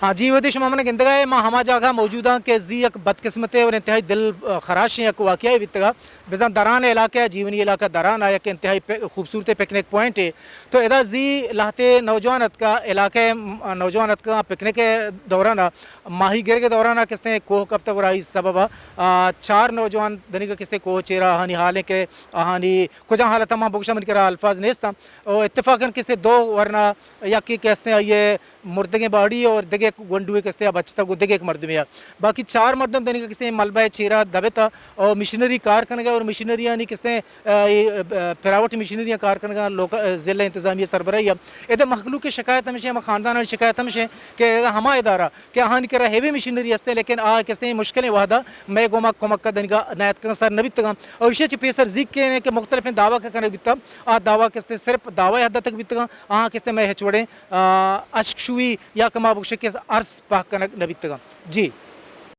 ہاں جی، وھدے شما من گندگ ءَ ئے، ما ہما جاگہ ءَ موجود آں کہ زی یک بدقسمتے اور انتہائی دل، آ، خراشیں یک واقعہ بیتگ ءَ۔ بزاں دران علاقہ ءَ، جیونی علاقہ دران ءَ یک انتہائی پہ-، خوبصورتیں پکنک پوائنٹے۔ تو ادا زی لہتے نوجوان اتکا، علاقہ ءِ م-، نوجوان اتکا پکنک ءِ دوران ءَ، ماہی گرگ ءِ دوران ءَ کستیں کوہ کپتگ اور آئی سبب ءَ، آ، چار نوجوان دنیگا کستیں کوہ چیرا، آہانی حال ایں کہ آہانی کجا حالت ءَ ما بگشاں، منی کرا الفاظ نیست اں۔ او اتفاقاً کستیں دو ورنا، یکے کستیں آئی ءِ مردگیں باڈی اور دگہ گونڈوے کستیں بچتگ و دگہ یک مردمے ءَ۔ باقی چار مردم دنیگا کستیں ملبہ ءِ چیرا دبتہ اور مشینری کار کنگ ءَ اور مشینریانی کستیں، آ، اے، آ، پرائیویٹ مشینریاں کار کنگ ءَ لوک-، آ، ضلع انتظامیہ سربراہی ءَ۔ ادا مخلوق ءِ شکایت ہمیش ایں، ہما خاندانانی شکایت ہمیش ایں کہ ہما ادارہ کہ آہانی کرا ہیوی مشینری ہستیں، لیکن آ کستیں مشکلیں وہدا مئے گوما کمک ءَ دنیگا نیاتکگاں، سر نہ بیتگاں۔ اور ایشی چہ پیسر زیک کہ کہ مختلفیں دعوی کہ کنگ بیتگ، آ دعوی کستیں صرف دعوی حد تک بیتگاں، آہاں کستیں مئے ہچ وڑیں، آ، اشکشوئی یا کہ ما بگوشیں کہ ارس پہک کنگ نہ بیتگاں۔ جی۔